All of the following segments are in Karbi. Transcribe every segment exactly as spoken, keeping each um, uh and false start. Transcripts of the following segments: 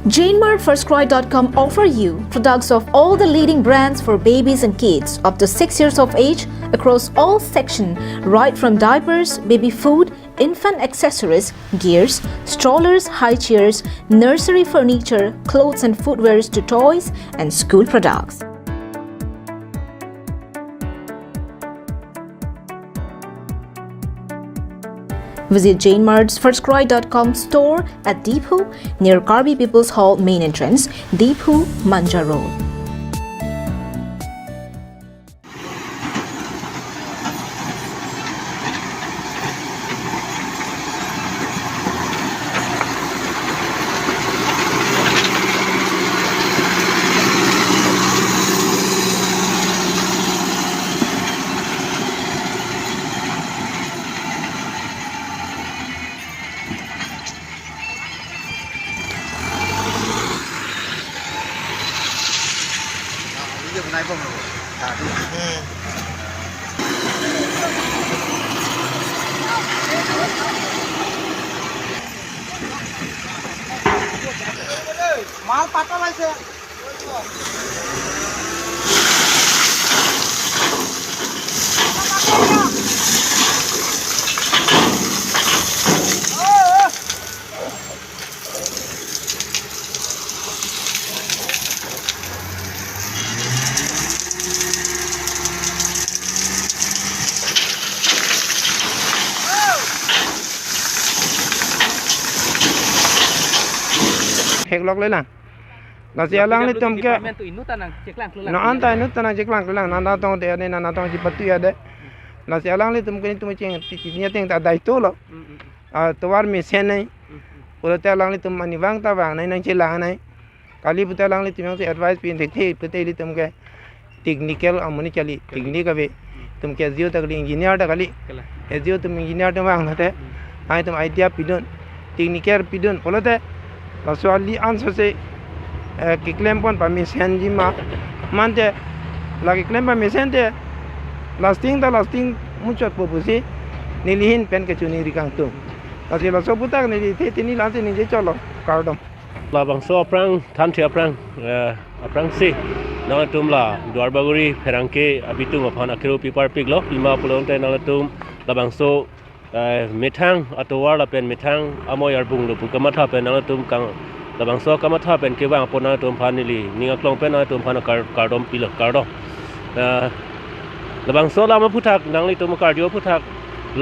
Jane Mart First Cry dot com offer you products of all the leading brands for babies and kids up to six years of age across all section, right from diapers, baby food, infant accessories, gears, strollers, high chairs, nursery furniture, clothes and footwears to toys and school products. Visit Jane Mart's First Cry dot com store at Diphu near Karbi People's Hall main entrance, Diphu, Manja Road. মাল পাতল আছে। Theklok le lang. Lasi alanglitum ke department tu inut ta nangcheklang klang. Non anta inut ta nangcheklang klang, nana tong de ne, nana tong chipatu ya de. Lasi alanglitum ke netum cheng, chini ateng ta daito lo. Mm, mm, mm. Ah, tovar mesen nai. Mm, mm. Pulote alanglitum mani vang ta vang nai, nangchelang nai. Kali pulote alanglitum jongsi advice pin thekthe pulote ilitum ke technical amonit kali, technical ave. Itum ke S D O ta kali, engineer ta kali. Kali. S D O atum engineer atum vang lote. Hmm. Ai atum idea pidun, technical pidun. Pulote laso ali ansose, eh, keklem pon pamesenji ma. Mante la keklem pamesen te lasting ta lasting muchotpo pusi neli ahin pen kechoningri kangtung. Lasi laso aputhak neli the tini la-ansi ningje cholo. Kardom. Labangso aphrang, thanthi aphrang, eh, aphrangsi nangtum la Duarbagori pherangke abitung aphan akero piparpiklo, pima pulote nangtum labangso, eh, methang atovar lapen methang amoi arbung lo pu kamatha pen nangtum kang, labangso kamatha pen kevang apot nangtum aphan neli ning aklong pen nangtum aphan kar-, kardom pilo, kardom. Eh, labangso alam aputhak, nanglitum karju aputhak,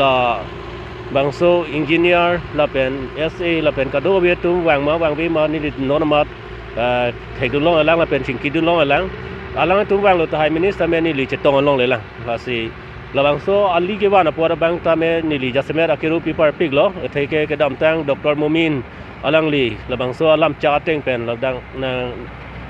labangso engineer lapen S A lapen kadokave atum vang ma vangve ma neli non amat, eh, thekdunlong alang lapen chingkidunlong alang. Alangtum vanglo tahai minute tame neli chetong along le lang. Lasi labangso ali kevan apor abang tame neli jasemet akero piparpiklo. Atheke kedamtang Doctor Momin alangli labangso alam chak ateng pen labang nang,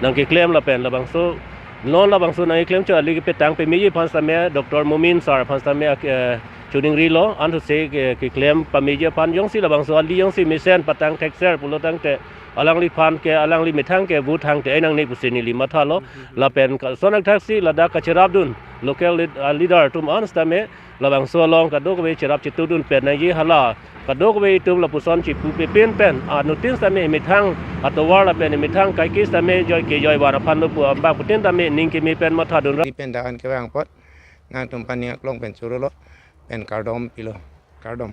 nangkeklem lapen labangso non labangso nangkeklem chot ali kepetang pameji aphan sitame Doctor Momin sir aphan sitame, eh, choningrilo, ansose ke, keklem pameji aphan jongsi labangso ali jongsi mesen patang thekser pulo tangte alangliphan ke alangli methang ke vote hangte einang ne pusi neli mathalo, lapen ka-, lason athaksi ladak kacherapdun local lead-, ah, leader atum an sitame labangso along kadokave cherap chetudun pen nangji hala kadokave itum lapuson chipu pepin pen, ah, anuttin sitame emethang atovar lapen emethang kaike sitame joi kejoi van aphan lo pu abang putin tame ning keme pen mathadun ra. Di pen da-an kevang apot nangtum aphan ning aklong pen chorolo pen kardom pilo, kardom.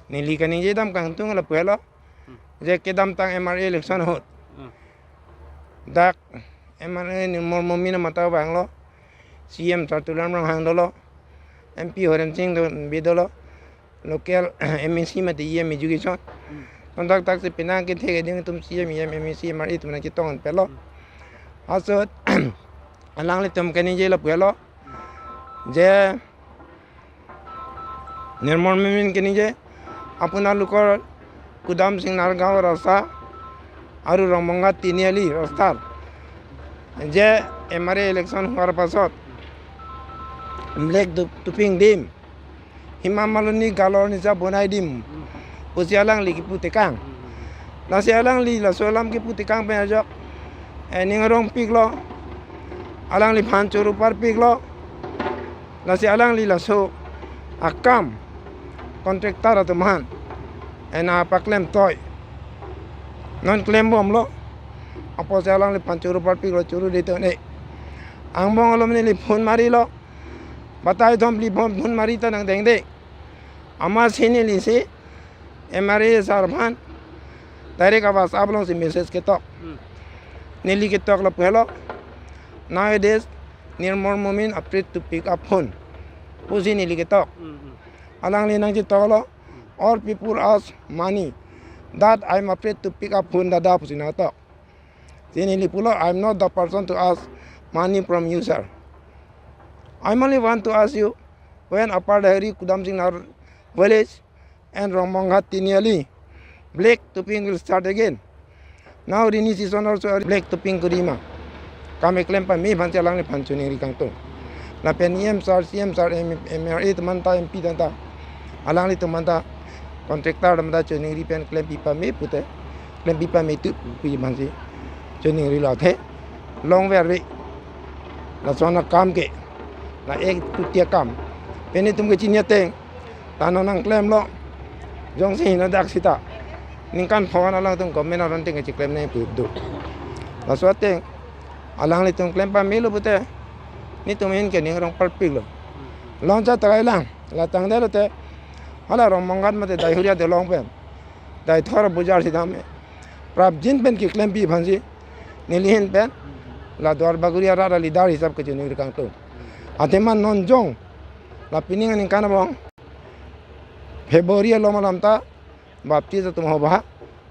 Neli kaningje dam kangtung lapu helo. Je kedamtang M R A election ahut. Hmm. Dak M R A Nirmal Momin amat ta vanglo. C M sar Tuliram Ronghang dolo. M P Horen Sing do, bi dolo. Local M A C mate E M Education. Hmm. Kontak tak si penang kethe keding atum C M, E M, M A C, M R A atum nangchetong pelo. Hmm. Asot alanglitum kaningje lapu helo. Je Nirmal Momin kaningje, আপোনালোকৰ Kudam Singnar Gaon rasta আৰু Rongmongga Tiniali rasta je M R A election হোৱাৰ পাছত black du-, topping দিম, Hema Malini galor nisa bonai dim pusi alangli kipu tekang. Lasi alangli laso alam kipu tekang pen ajok, eh, ning arongpiklo, alangliphan choro parpiklo. Lasi alangli laso akam contractor atum aphan ena paklem toi. Non klembomlo. Apotsi alangliphan choro parpiklo, choro de to ne. Angbong alom neli phone marilo. Batai thom phli phone, phone mari ta nangdengde. Amatsi nelisi M R A sir aphan direct a-WhatsApp alongsi message ketok. Hmm. Neli ketoklo pulo. Nowadays, Nirmal Momin afraid to pick up phone pusi neli ketok. Hmm, hmm. Alangli nangchetoklo, "All people ask money. That I'm afraid to pick up phone, dada," pusi nangtok. Si neli pulo, "I'm not the person to ask money from you, sir. I'm only want to ask you, when Upper Dehari, Kudam Singnar village and Rongmonghat Tiniali, black topping will start again. Now rainy season also, black topping korima." Kam keklem pame aphansi alangliphan choningri kangtung. Lapen E M sir, C M sir, M-, M R A atum anta, M P atum anta, alanglitum anta, contractor atum anta choningri pen klempi pame pute, klempi pame tu pu aphansi choningrilo, athe longverve. Lason akam ke, la ek tuti akam. Pini netum kechini ateng, ta non nangklemlo. Jongsi henodak sita, ningkan pho-an alangtum government aron ateng kecheklem nangji pu do. Laso ateng alanglitum klem pamelo pute, netum ahin ke ning rong parpiklo. Longja takai lang, la tangdetlo te, hala Rongmonghat mate Daihuria dolong pen, Daithor bojar sidam, prapjin pen keklempi aphansi neli ahin pen la Duar Bagori arat a-leader hisap kechoningri kangtung. Athema non jong la pining aningkan abang February alom alam ta Baptist atum hoba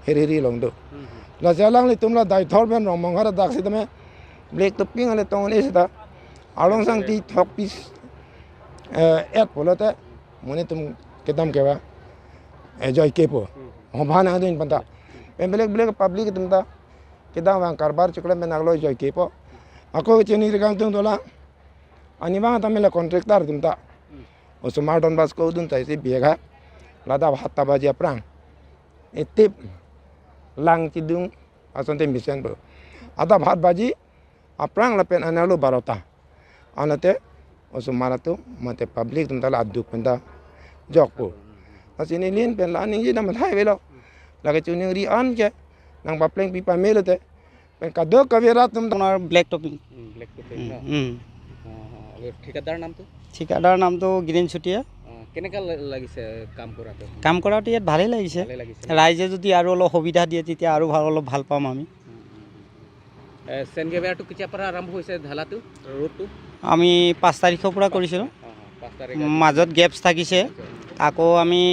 hiri hiri longdo. Hmm. Lasi alanglitum la Daithor pen Rongmonghat adak sitame black topping ale tong ne sita, arong sang ti thok pis, eh, et pulote, monit atum kedam keva, eh, joike po. Hmm. Hoba nangdun aphanta. Pen belek belek public atum ta kedam vang karbar chiklo pen nanglo joike po. Ako choningri kangtung dolang. Ani vang tame la contractor atum ta. Hmm. Osomar Don Bosco dun tai si biega. Ladak hat ta baji aphrang, etip lang chidung asonte mesen po. Adap hat baji aphrang lapen anerlo barota. Anate osomar atum mate public atum ta la aduk pen ta jokpo. Lasi neli ahin pen la ningje dam hai velo. Lake choningri an ke nangpaplengpi pamelo te, pen kadokave rat atum ta আপোনাৰ black topping। উম, black topping ন? উম, উম। অ, অ, আৰু ঠিকাদাৰ নামটো? ঠিকাদাৰ নামটো গিৰীণ চুতীয়া। অ, কেনেকা লা-, লাগিছে কাম কৰাটো? কাম কৰাটো ইয়াত ভালেই লাগিছে। ভালেই লাগিছে ন? ৰাইজে যদি আৰু অলপ সুবিধা দিয়ে, তেতিয়া আৰু ভাল, অলপ ভাল পাম আমি। উম, উম, উম। এ, চেণ্ট গেভেৰাটো কেতিয়াৰ পৰা আৰম্ভ হৈছে ঢালাটো, ৰোডটো? আমি পাঁচ তাৰিখৰ পৰা কৰিছিলোঁ। অ, অ, পাঁচ তাৰিখ। মাজত গেপছ থাকিছে। মাজত। আকৌ আমি,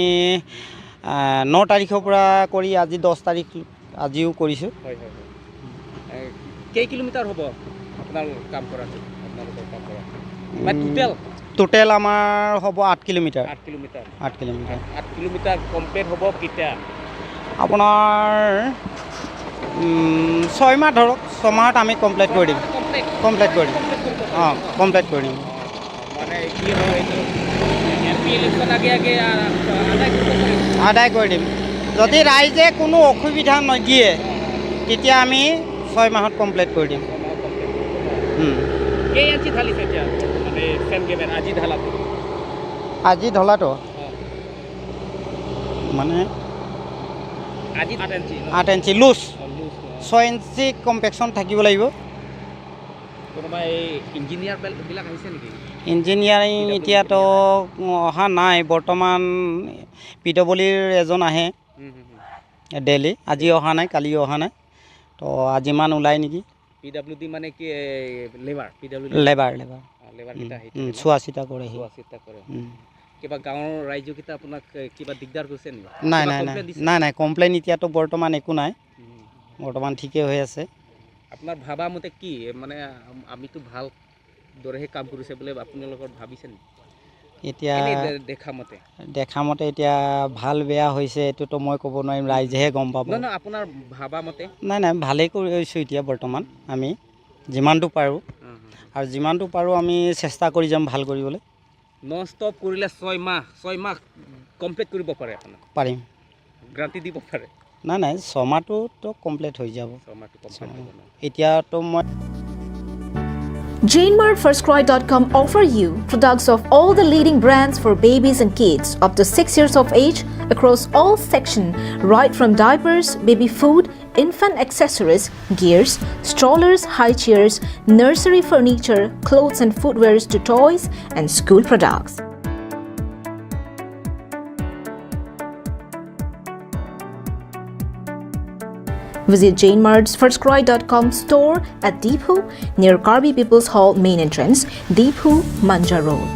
আ, ন তাৰিখৰ পৰা কৰি আজি দহ তাৰিখ, আজিও কৰিছোঁ। হয়, হয়, হয়। এ, কেই কিলোমিটাৰ হ'ব আপোনাৰ কাম কৰাটো, আপোনালোকৰ কাম কৰা? মানে উম, টোটেল? টোটেল আমাৰ হ'ব আঠ কিলোমিটাৰ। আঠ কিলোমিটাৰ। আঠ কিলোমিটাৰ। আঠ কিলোমিটাৰ কমপ্লিট হ'ব কেতিয়া? আপোনাৰ, উম, ছয় মাহ ধৰক, ছমাহত আমি কমপ্লিট কৰি দিম। কমপ্লিট? কমপ্লিট কৰি দিম। কমপ্লিট কৰিব? অ, কমপ্লিট কৰি দিম। মানে কি হয় এইটো, এম পি ইলেকশ্যন আগে আগে, আ, আদায় কৰিব পাৰিম? আদায় কৰি দিম। যদি ৰাইজে কোনো অসুবিধা নিদিয়ে, তেতিয়া আমি ছয় মাহত কমপ্লিট কৰি দিম। ছয় মাহত কমপ্লিট কৰিব। উম। কেই ইঞ্চি ঢালিছে এতিয়া, মানে, চেণ্ট গেভেৰা আজি ঢালাটো? আজি ঢলাটো? অ। মানে আজি আঠ ইঞ্চি ন? আঠ ইঞ্চি লুজ। অ, লুজ, অ। ছয় ইঞ্চি কম্পেকশ্যন থাকিব লাগিব। কোনোবা এই ইঞ্জিনিয়াৰ বেল-, বিলাক আহিছে নেকি? ইঞ্জিনিয়াৰিং পি ডাব্লিউ ডি এতিয়াতো ইঞ্জিনিয়াৰ? অহা নাই। বৰ্তমান পি ডব্লিউ ডিৰ এজন আহে হুম, হুম, হুম। ডেইলি। আজি অহা নাই, কালিও অহা নাই। তো আজিমান ওলাই নেকি? পি ডাব্লিউ ডি মানে কি, এই labour, P W D? Labour, labour. অ, লেবাৰ উম, কেইটা আহি উম, থাকে ন? চোৱা চিতা কৰেহি। চোৱা চিতা কৰে। উম। কিবা গাঁৱৰ ৰাইজকেইটা আপোনাক, এ, কিবা দিগদাৰ কৰিছে নেকি? নাই, কিবা নাই, নাই। কমপ্লেইন দিছে? নাই, নাই, কমপ্লেইন এতিয়াতো বৰ্তমান একো নাই। উম। বৰ্তমান ঠিকেই হৈ আছে। আপোনাৰ ভাবা মতে কি, মানে, আম-, আমিতো ভাল দৰেহে কাম কৰিছে বুলি আপোনালোকৰ ভাবিছে নেকি? এতিয়া এনেই দে-, দেখা মতে। দেখা মতে এতিয়া ভাল বেয়া হৈছে, এইটোতো মই ক'ব নোৱাৰিম, ৰাইজেহে গম পাব। নহয়, নহয়, আপোনাৰ ভাবা মতে? নাই, নাই, ভালেই কৰিছোঁ এতিয়া বৰ্তমান আমি যিমানটো পাৰোঁ। হুম, হুম, হুম। আৰু যিমানটো পাৰোঁ আমি চেষ্টা কৰি যাম ভাল কৰিবলৈ। নন ষ্টপ কৰিলে ছয় মাহ, ছয় মাহ কমপ্লিট কৰিব পাৰে আপোনাৰ? পাৰিম। গেৰাণ্টি দিব পাৰে? নাই, নাই, ছমাহটোতো কমপ্লিট হৈ যাব। ছমাহটো কমপ্লিট ছমাহ। হ'ব ন? এতিয়াতো মই Jainmart First Cry dot com offer you products of all the leading brands for babies and kids up to six years of age across all section, right from diapers, baby food, infant accessories, gears, strollers, high chairs, nursery furniture, clothes and footwears to toys, and school products. Visit Jain Mart's first cry dot com store at Diphu, near Karbi People's Hall main entrance, Diphu, Manja Road.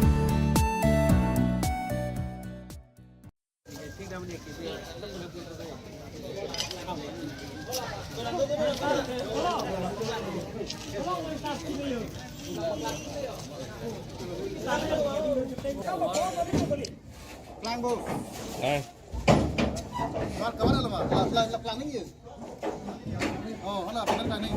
Plang, bo. Eh. Mar kawan lo, ma. La, la, la plang ni. Oh, hala, plang ni.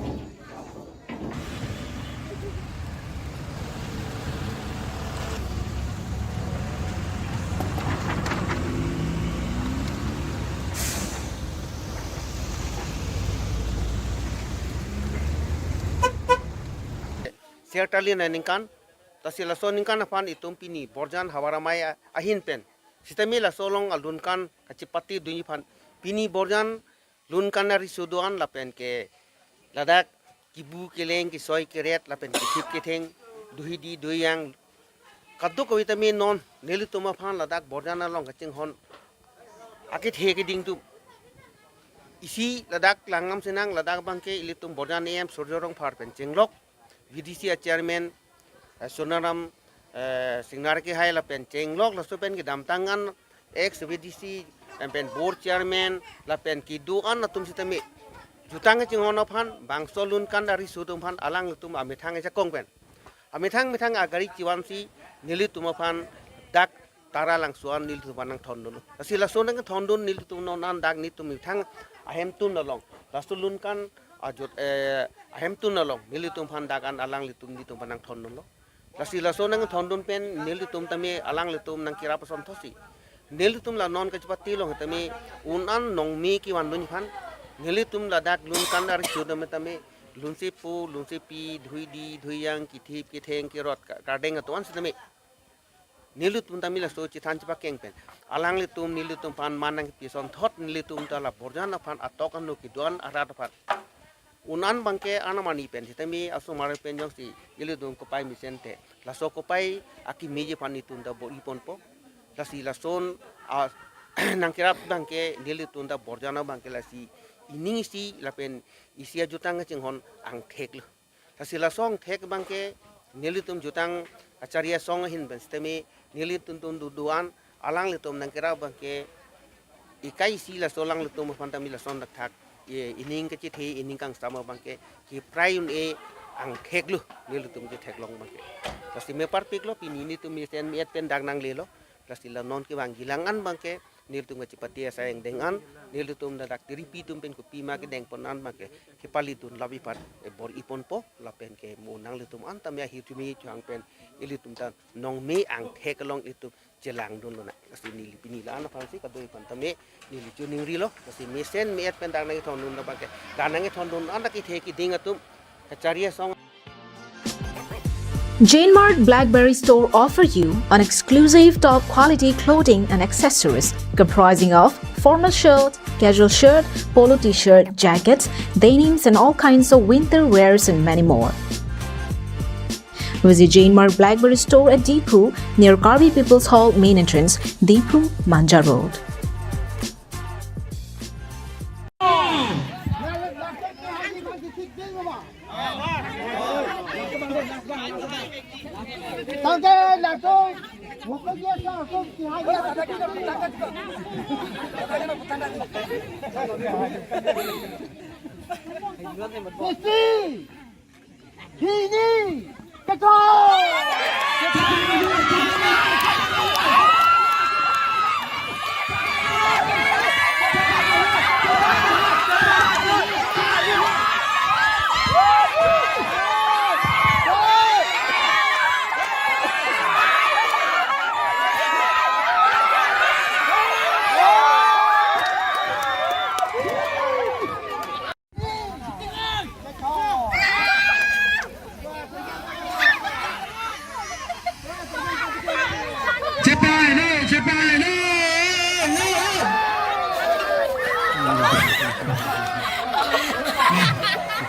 Ser tali na ningkan, lasi laso ningkan aphan itum pini Borjan Havar Amei a-, ahin pen sitame laso along alunkan kachipatedunji aphan pini Borjan lunkan ariso do-an lapen ke ladak kibu keleng kesoi keret lapen kethip ketheng duhidi duiyang kadokave tame non nelitum aphan ladak Borjan along kachinghon akethe keding atum isi ladak langdam sinang, ladak abangke ilitum Borjan A M Surjya Rongphar pen chenglok, V D C a chairman, eh, Sonaram, eh, Singnar kehai lapen chenglok, laso pen kedamtang an ex V D C, em, pen board chairman, lapen kedo-an atum sitame jutang kachinghon aphan, bangso lunkan ariso atum aphan, alanglitum amethang ajakong pen, amethang methang agari chivansi nelitum aphan dak Taralangso an nelitum aphan nangthondunlo. Lasi laso nangthondun nelitum non an dak nelitum methang ahemtun along, laso lunkan ajut, eh, ahemtun along nelitum aphan dak an alanglitum nelitum aphan nangthondunlo. Lasi laso nangthondun pen nelitum tame alanglitum nangkerap asonthotsi nelitum la non kachipate along tame un an nongme kevandunji aphan nelitum ladak lunkan ariso tame tame lunsepo, lunsepi, duhidi duiyang, kethip ketheng, kerot ka-, kardeng atum an sitame nelitum tame laso chethan chepakeng pen alanglitum nelitum aphan man nangpi asonthot nelitum ta la Borjan aphan atok ano kedo-an arat aphan un an abangke anamani pen sitame asomar pen jongsi ilitum kopai mesen te laso kopai akemeji aphan itum ta bor-iponpo. Lasi lason a nangkerap abangke nelitum ta Borjan abangke lasi ining isi lapen isi ajutang kachinghon angthek lo. Lasi laso angthek abangke nelitum jutang achari asong ahin pen sitame nelitum tum duduan alanglitum nangkerap abangke ikai isi laso alanglitum aphan tame lason thakthak e ining kachethe ining kangsam abangke keprai un-e angthek lo nelitum ketheklong abangke. Lasi me parpik lo pini nelitum mesen me-et pen dak nanglelo. Lasi la non kevangji lang an abangke nelitum kachipate asai angdeng an nelitum ladak tiripi atum pen kopima kedengpon an abangke kepalidun labi aphan, eh, bor-iponpo lapen ke mo nanglitum an tame ahirjume chuang pen ilitum ta nongme angthek along ilitum chelangdunlonang. Lasi neli pini la-an aphansi kadokave aphan tame neli choningrilo. Lasi mesen me-et pen dak nangkethondun abangke, dak nangkethondun an dak kethe keding atum kachari asong. Jain Mart Blackberry Store offer you an exclusive top quality clothing and accessories comprising of formal shirt, casual shirt, polo t-shirt, jackets, denims and all kinds of winter wears and many more. Visit Jain Mart Blackberry Store at Diphu near Karbi People's Hall main entrance, Diphu, Manja Road. Hini! Kethom!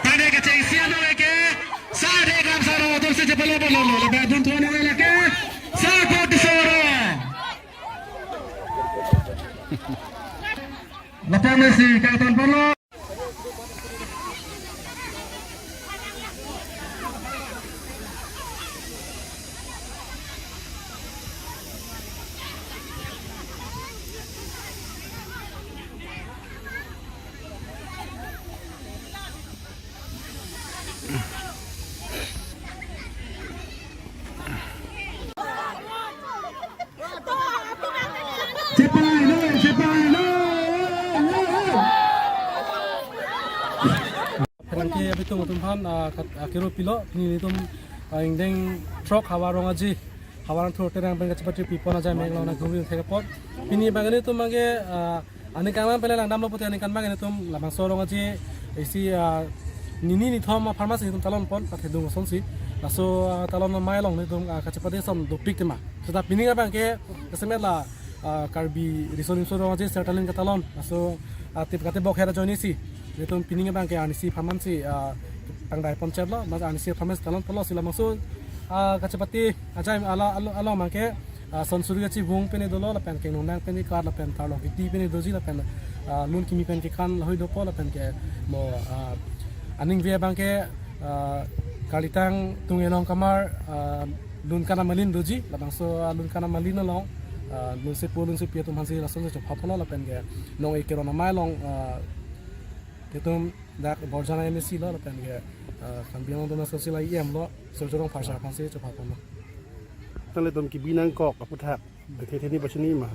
Tane kechengsi anong ke, sa de kam sa ro, tum se chepalo palo lo, lapen dun thoni le ke, sa ko tisoro. Lapen si kangton palo. Chepai lo, chepai lo. Pherangke abitung atum aphan, ah, kat-, ah, kero pilo, pini nelitum, ah, ingdeng throk Havar Rong Aje, Havar Rong Thur Terang pen kachepatiri pipon ajai mek long na gumi thek apot. Pini abang nelitum abangke, ah, aningkan pen langdamlo pute aningkan abang nelitum labangso Rong Aje isi, ah, nini nithom apharman si nelitum talon pon, pathedung asonsi. Laso, ah, talon amei along nelitum, ah, kachepate ason dopik tema. Seta pini abangke, jasemet la, ah, Karbi Riso Nimso Rong Aje Sertalin katalon. Laso, ah, tip kate bok hera join isi. Nelitum pini abangke arnisi apharman si, ah, pangdai pon chet lo, mas arnisi apharman si talon pon lo si labangso, ah, kachepate ajai ala, alo, along abangke, ah, Son Suri Kachivung pen dolo, lapen Kengnonang pen kar, lapen Tarlok Kiti pen doji, lapen, ah, Lun Kimi pen kekan lahoi dopo, lapen ke mo, ah, aningve abangke, ah, Kalitang Tung Elong Kamar, ah, Lun Kana Malin doji, labangso, ah, Lun Kana Malin along, ah, Lun Sepo, Lun Sepi atum aphansi lason si chopha pon lo, lapen ke nong e keron amei along, ah, itum dak Borjana M A C lo, lapen ke, ah, Karbi Anglong Autonomous Council E M lo, Surjya Rongphar sir aphansi chopha pon lo. Nanglitum kebi nangkok aputhak, athe athe ni pachini ma,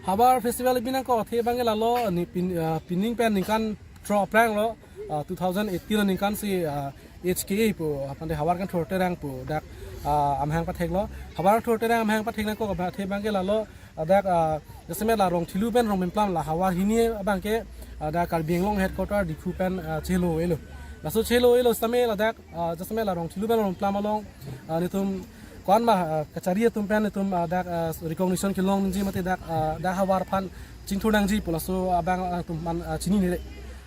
Havar Festival kebi nangkok athe abangke lalo, ne pin-, ah, pining pen ningkan throk aphrang lo, ah, two thousand eighteen aningkan si, ah, H K A pu, apante Havar Kangthur Terang pu, dak, ah, amahang pathek lo. Havar Kangthur Terang amahang pathek nangkok athe abangke lalo, ah, dak, ah, jasemet la Rongthelu pen Rongpimplam la havar hini abangke, ah, dak Karbi Anglong headquarter Diphu pen, ah, chelo elo. Laso chelo elo sitame ladak, ah, jasemet la Rongthelu pen Rongpimplam along, ah, nelitum ko-an ma, ah, kachari atum pen nelitum, ah, dak, ah, recognition kelong nangji mate dak, ah, dak havar aphan chingthur nangji pu laso abang, ah, atum aphan, ah, chinine.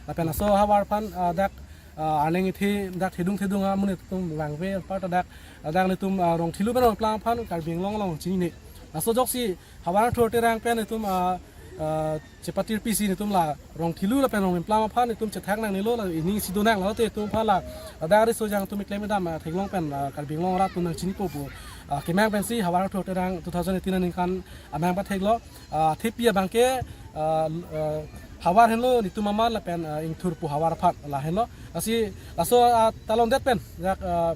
Lapen laso havar aphan, ah, dak, ah, arleng ithe dak thedung thedung amonit atum vangve apar ta dak, ah, dak nelitum, ah, Rongthelu pen Rongpimplam aphan Karbi Anglong along chinine. Laso ajoksi Havar Kangthur Terang pen nelitum, ah, ah, chepatiri pisi nelitum la Rongthelu lapen Rongpimplam aphan nelitum chethak nangnelo, la ining si do nang, lalo te nelitum aphan la, ah, dak riso jang atum keklem kedam, ah, theklong pen, ah, Karbi Anglong arat atum nangchinipo pu, ah, kemang pensi Havar Kangthur Terang two thousand eighteen aningkan amahang pathek lo, ah, thepi abangke, ah, ah, havar henlo nelitum amat lapen, ah, ingthur pu havar aphan la henlo. Lasi laso, ah, talon det pen dak, ah,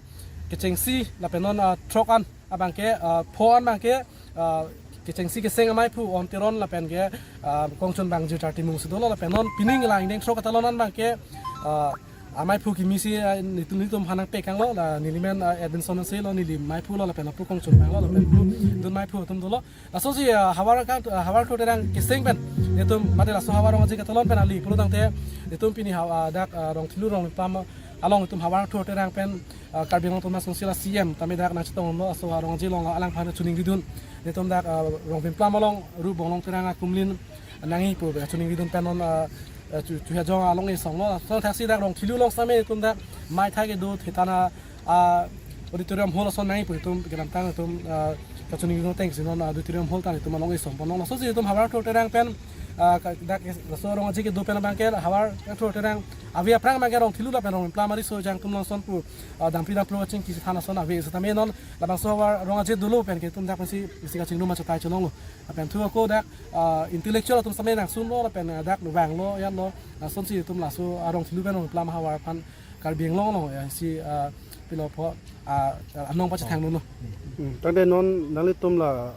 kechengsi lapen non, ah, throk an abangke, ah, pho an abangke, ah, kechengsi keseng amei aphu On Teron lapen ke, ah, Kongchunbang Jirtar Timung si dolo lapen non pining la ingdeng throk katalon an abangke, ah, amei aphu kimi si, ah, nelitum nelitum aphan nangpekang lo, la nelimen, ah, Edwinson si lo, neli amei aphu lo lapen aphu Kongchunbang lo lapen aphu dun amei aphu atum dolo. Laso si, ah, havar ka, ah, Havar Kangthur Terang keseng pen nelitum mate laso Havar Rong Aje katalon pen ali pulo tangte nelitum pini ha, ah, dak, ah, Rongthelu Rongpimplam along nelitum Havar Kangthur Terang pen, ah, Karbi Anglong Autonomous Council a C M tame dak nangchetong lo, laso Rong Aje along alangphan chuning ridun. Nelitum dak, ah, Rongpimplam along Ru Bonglong Terang akumlin nangji pu chuning ridun pen non, ah, ah, chu, chu hajong along isong lo. Laso thaksi dak Rongthelu along sitame nelitum dak mei thak kedo thetana, ah, auditorium hall ason nangji pu itum kedamtang itum, ah, kachuning ridun ateng si non, ah, auditorium hall ta nelitum along isong pon long. Laso si itum Havar Kangthur Terang pen, ah, ka, dak laso Rong Aje kedo pen abangke Havar Kangthur Terang ave aphrang abangke Rongthelu lapen Rongpimplam ariso jang atum along ason pu, ah, dampi dam pro chingki than ason ave sitame non labangso Havar Rong Aje dolo pen ke itum dak pensi isi kachingrum achatai chelong lo. Lapen thu ako dak, ah, intellectual atum sitame nangsun lo lapen, ah, dak vang lo yan lo, ah, lasonsi itum laso, ah, Rongthelu pen Rongpimplam havar aphan Karbi Anglong along, ya, si, ah, pilo pho, ah, anong pachethang dun lo. Hmm, tangte non nanglitum la,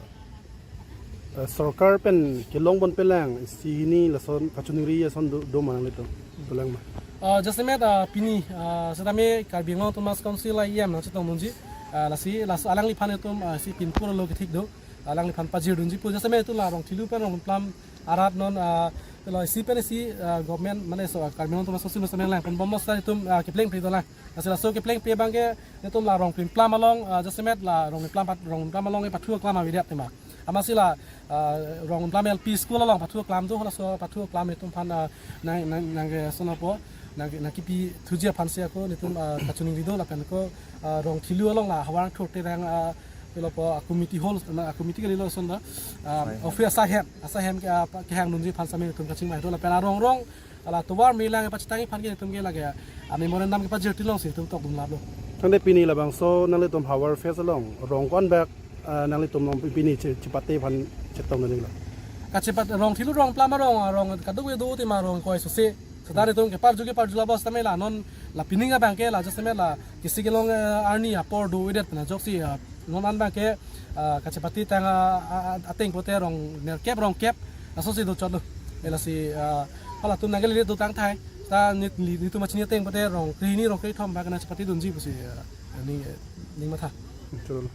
eh, sorkar pen kelong ponpelang isi hini lason kachiningri ason do, do ma nanglitum? Dolang ma? Ah, jasemet, ah, pini, ah, sitame Karbi Anglong Autonomous Council a E M nangchetong dunji, ah, lasi, laso alangliphan itum, ah, si pinpur lo kethik do, alangliphan pajirdunji pu, jasemet itum la Rongthelu pen Rongpimplam arat non, ah, pilo isi pen isi, ah, government mane so, ah, Karbi Anglong Autonomous Council sitame lang ponbom lo seta itum, ah, keplengpe dolang. Lasi laso keplengpe abangke nelitum la Rongpimplam along, ah, jasemet la Rongpimplam pat, Rongpimplam along e pathu aklam avedet tema. Amatsi la, ah, Rongpimplam L P school along pathu aklam do, laso pathu aklam itum aphan, ah, nang, nang, nangkeson apot, Nang, nangkipi thuji aphan si ako netum, ah, kachiningri do lapen ako, ah, Rongthelu along la Havar Thurte Rang, ah, pilo po, ah, committee hall, na, ah, committee kali lo son da, ah, office asahem, asahem ke, ah, pa-, kehang dunji aphan sami netum kachingvai do lapen arong rong, ala tovar melang pachitangji aphan ke netum ke lake, ah, memorandum kepajirti along si netum tokdun laplo. Tangte pini labangso nanglitum Havar Fest along rong ko-an bak, ah, nanglitum along pini che-, chepate aphan chetong nanglo? Kachepat Rongthelu rong plam arong, arong kadokave do tema rong koi sose. Seta netum keparju keparju labos tame la non la pining abang ke la just tame la kisi kelong, eh, arni apor do-edet pen ajoksi, ah, non an abang ke, ah, kachepate tang, ah, ah, ah, ateng pote rong nerkep rong kep laso si do chot do. Eh, lasi, ah, halatum nangkele do tangthai. Ta nit, nit, netum machini ateng pote rong krehini rong krethom abang ke nangchepate dunji pusi, ah, ning, eh, ning matha. Chalo.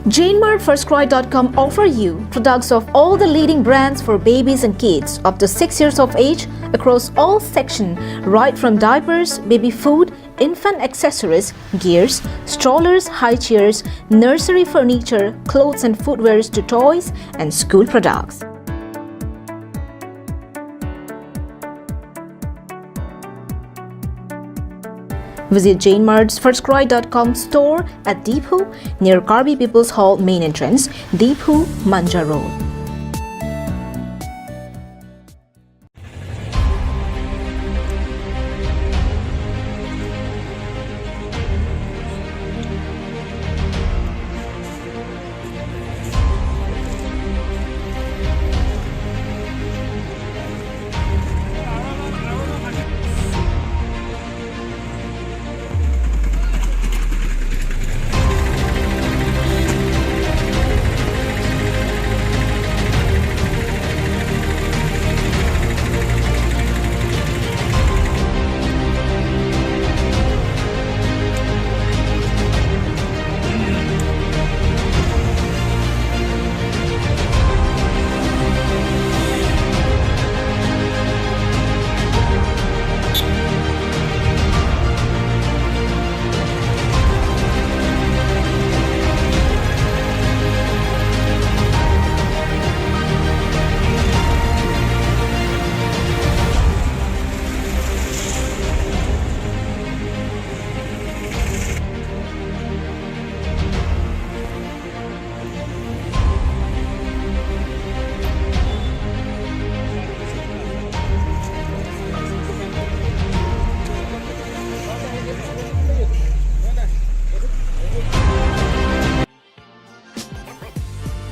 Jainmart first cry dot com offer you products of all the leading brands for babies and kids up to six years of age across all section, right from diapers, baby food, infant accessories, gears, strollers, high chairs, nursery furniture, clothes and footwears to toys and school products. Visit Jainmart's first cry dot com store at Diphu, near Karbi People's Hall main entrance, Diphu, Manja Road.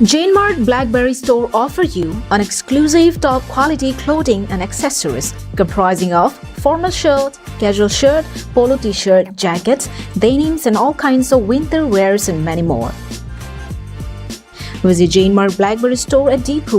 Jainmart Blackberry Store offer you an exclusive top quality clothing and accessories comprising of formal shirt, casual shirt, polo t-shirt, jackets, denims and all kinds of winter wears and many more. Visit Jainmart Blackberry Store at Diphu.